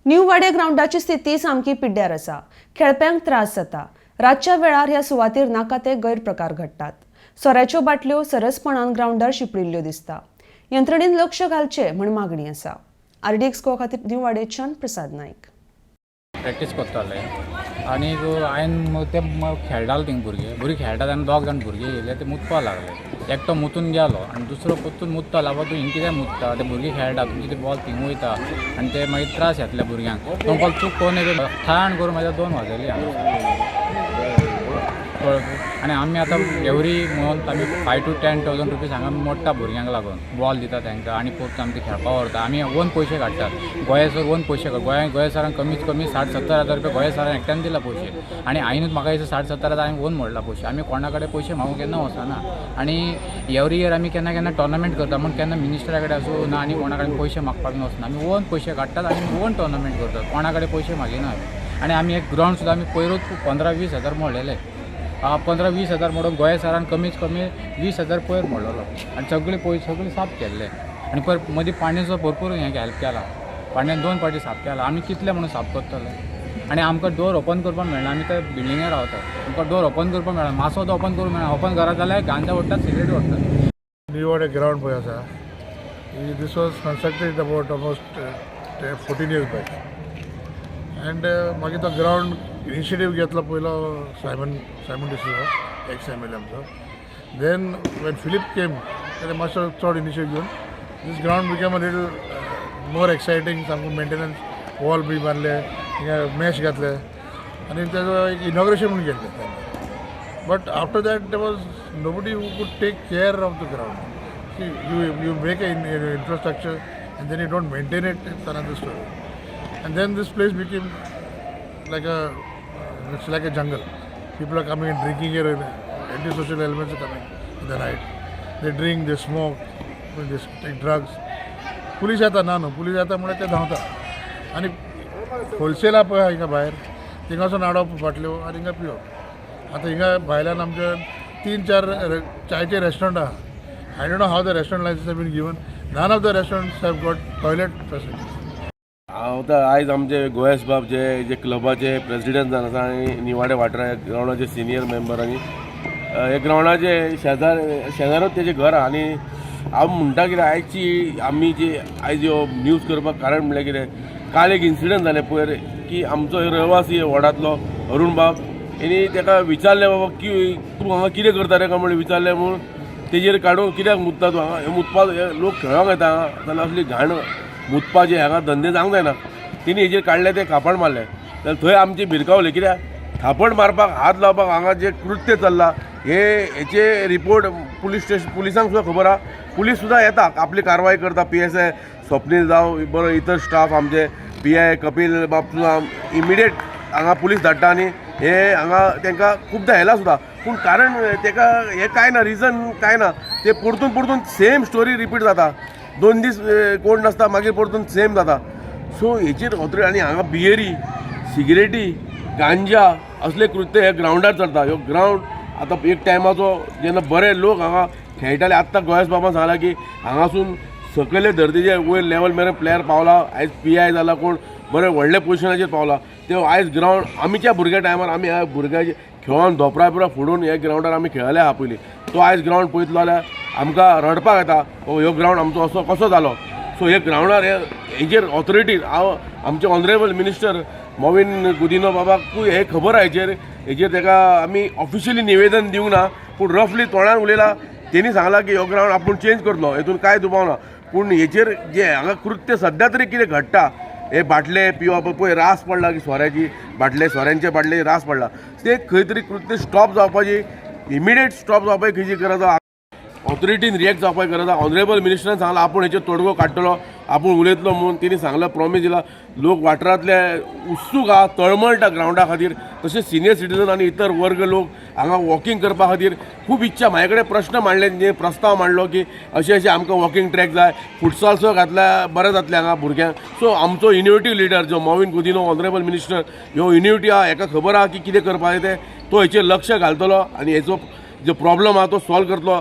New वाडे ग्रावंडाची स्थिती सामकी पिड्ड्यार आसा. खेळप्यांक त्रास जाता. रातच्या वेळार ह्या सुवातेर नाका ते गैरप्रकार घडटात. सोऱ्याच्यो बाटल्यो सरसपणान ग्रावंडार शिंपडिल्ल्यो दिसता. यंत्रणेन लक्ष घालचें म्हण मागणी आसा. आरडीएक्स गोवा खातीर न्यू वाडेच्यान प्रसाद नायक. प्रॅक्टीस करताले आनी हांवें ते खेळटाले. थिंग भुरगे भुरगे खेळटात आनी दोग जाण भुरगे येयले, ते मुतपा लागले. एकटो मुतून गेलो आनी दुसरो परतून मुत्ता. बाबा, तूं हिंग कित्याक मुत्ता? ते भुरगे खेळटा, तुमचे ते बॉल थिंग वयता आनी ते मागीर त्रास जातले भुरग्यांक. तो म्हणपाक, चूक कोण येयलो? ठाण करून म्हाज्या दोन वाजयली हांगा, कळ्ळें तुका? आनी आमी आतां एवरी मंथ आमी 5 to 10 thousand rupees हांगा मोडटा भुरग्यांक लागून. बॉल दिता तांकां आनी परतून आमी ते खेळपाक व्हरता. आमी ओन पयशे काडटात गोंयसर, ओन पयशे. गोंया गोंय सरान कमीत कमी 60-70 हजार रुपया गोंय सरान एकट्यान दिला पयशे. आनी हांवें, म्हाका दिसता, 60-70 हजार हांवें ओन मोडला पयशे. आमी कोणा कडेन पयशे मागूंक केन्ना वचना. आनी एवरी इयर आमी केन्ना केन्ना टोर्नामेंट करता म्हूण केन्ना मिनिस्टरा कडेन आसूं ना आनी कोणा कडेन पयशे मागपाक वचना. आमी ओन पयशे काडटात आनी ओन टोर्नामेंट करतात. कोणा कडेन पयशे मागिना आमी. आनी आमी एक ग्रावंड सुद्दां आमी पयरूच 15-20 हजार मोडलेले. 15-20 हजार मोडून गोंय सरान कमीत कमी 20 हजार पयर मोडलेलो आनी सगळे पयशे सगळे साफ केल्ले. आनी पयर मदीं पाणयेचो भरपूर हें हेल्प केला. पाणयेन दोन फावटी साफ केला. आमी कितले म्हणून साफ करतले? आनी आमकां डोर ओपन करपाक मेळना. आमी त्या बिल्डिंगेर रावतात. आमकां डोर ओपन करपाक मेळना. मातसो ओपन करूंक मेळना. ओपन घरात जाल्यार गांजा ओडटात, सिगरेट ओडटात. न्यू वाडे ग्रावंड पळय आसा, this was constructed about almost 14 years back and मागीर तो ग्रावंड इनिशिएटीव घेतलो पयलो सायमन डिसोजा, एक्स एमएलए आमचो. Then when Philip came, तेणे मातसो चड इनिशिएटीव घेवन this ground became a little more exciting. सामको मेंटेनन्स, वॉल बी बांदले, हिंगा मॅश घातले आनी तेजो एक इनॉग्रेशन म्हणून केल्लें तेन्ना. But after that, there was nobody who could take care of the ground. See, you make an infrastructure and then you don't maintain it, it's another story. And then this place became it's like a jungle. People are coming and drinking here, and antisocial elements are coming in the night. They drink, they smoke, they take drugs. Police येता ना न्हू, police येता म्हणल्यार ते धांवता. आनी wholesale आहा पळय हिंगा भायर, थिंगा वचून हाडप बाटल्यो आनी हिंगा पिवप. आतां हिंगा भायल्यान आमच्या तीन चार चायचे रेस्टॉरंट आहा. I don't know how the restaurant license have been given. None of the restaurants have got toilet facilities. हांव आतां आयज आमचे गोयस बाब जे जे क्लबाचे प्रेसिडेंट जावन आसा आनी निवाडे वाठारा ग्रावंडाचे सिनियर मेंबर आनी हे ग्रावंडाचे शेजार शेजारूच तेजें घर आहा. आनी हांव म्हणटा कितें, आयची आमी जी आयज ह्यो न्यूज करपाक कारण म्हणल्यार कितें, काल एक इन्सिडंट जालें पयर की आमचो रहिवासी वॉर्डांतलो अरुण बाब, तेणी ताका विचारलें, बाबा की तूं हांगा कितें करता रे काय म्हणून विचारलें म्हूण तेजेर काडून, कित्याक मुत्ता तूं हांगा? हे मुतपा हे लोक खेळोंक येता हांगा, जाल्यार असली घाण मुतपाचे हांगा धंदे जावंक जायना. तेणी हेजेर काडले ते कापड मारले जाल्यार थंय आमचे भिरकावले. कित्याक थापट मारपाक, हात लावपाक हांगा जे कृत्य चल्लां हे हेचे रिपोर्ट पुलीस स्टेशन पुलिसांक सुद्दां खबर आहा. पुलीस सुद्दां येता, आपली कारवाय करता. पीएसआय स्वप्नील जावं बरो इतर स्टाफ, आमचे पीआय कपील बाब सुद्दां इमिडिएट हांगा पुलीस धाडटा आनी हे हांगा तांकां खुबदां येयला सुद्दां. पूण कारण तेका हें कांय ना, रिजन कांय ना. ते परतून परतून सेम स्टोरी रिपीट जाता. 2 दीस कोण नासता, मागीर परतून सेम जाता. सो हेचेर ऑथॉरिटी. आनी हांगा बियरी, सिगरेटी, गांजा असले कृत्य हे ग्रावंडार चलता. ह्यो ग्रावंड आतां एक टायमाचो जेन्ना बरे लोक हांगा खेळटाले. आत्तां गोयस बाबान सांगला की हांगासून सकयले धर्तीचे वयर लेवल मेरेन प्लेयर पावला. आयज पीआय जाला, कोण बरे व्हडले पोजिशनाचेर पावला. ते आयज ग्रावंड आमच्या भुरग्या टायमार आमी ह्या भुरग्याचे खेळोन धोपरा बिपरा फोडून हे ग्रावंडार आमी खेळले आहा पयलीं. तो आयज ग्रावंड पळयतलो जाल्यार आमकां रडपाक येता, ओ ह्यो ग्रावंड आमचो असो कसो जालो? सो हे ग्रावंडार हे हेजेर ऑथॉरिटी, हांव आमचे ऑनरेबल मिनिस्टर मॉविन गुदिनो बाबाकूय हे खबर आहा. हेजेर तेका आमी ऑफिशियली निवेदन दिवंक ना, पूण रफली तोंडान उलयला. तेणी सांगलां की हो ग्रावंड आपूण चेंज करतलो, हेतून कांय दुबाव ना. पूण हेचेर जे हांगा कृत्य सद्या तरी कितें घडटा, हे बाटले पिवप, पळय रास पडला की सोऱ्याची बाटले, सोऱ्यांचे बाटले रास पडला, ते खंय तरी कृत्य स्टॉप जावपाची, इमिडिएट स्टॉप जावपाची खंयची गरज आहा. ऑथॉरिटीन रिएक्ट जावपाची गरज आहा. ऑनरेबल मिनिस्टरान सांगलां आपूण हेचेर तोडगो काडटलो, आपूण उलयतलो म्हणून तेणी सांगलां, प्रॉमीस दिला. लोक वाठारांतले उत्सूक आहा, तळमळटा ग्रावंडा खातीर. तशेंच सिनियर सिटीजन आनी इतर वर्ग लोक हांगा वॉकिंग करपा खातीर खूब इच्छा. म्हाजे कडेन प्रश्न मांडले, जे प्रस्ताव मांडलो की अशें अशें आमकां वॉकिंग ट्रॅक जाय, फुटसाल सुद्दां घातल्यार बरें जातलें हांगा भुरग्यांक. सो आमचो इनोवेटीव लिडर जो मॉविन गुदिनो, ऑनरेबल मिनिस्टर, ह्यो इनोवेटीव आहा. हेका खबर आहा की कितें करपाचें तें. तो हेचेर लक्ष घालतलो आनी हेचो जो प्रॉब्लम आहा तो सॉल्व करतलो.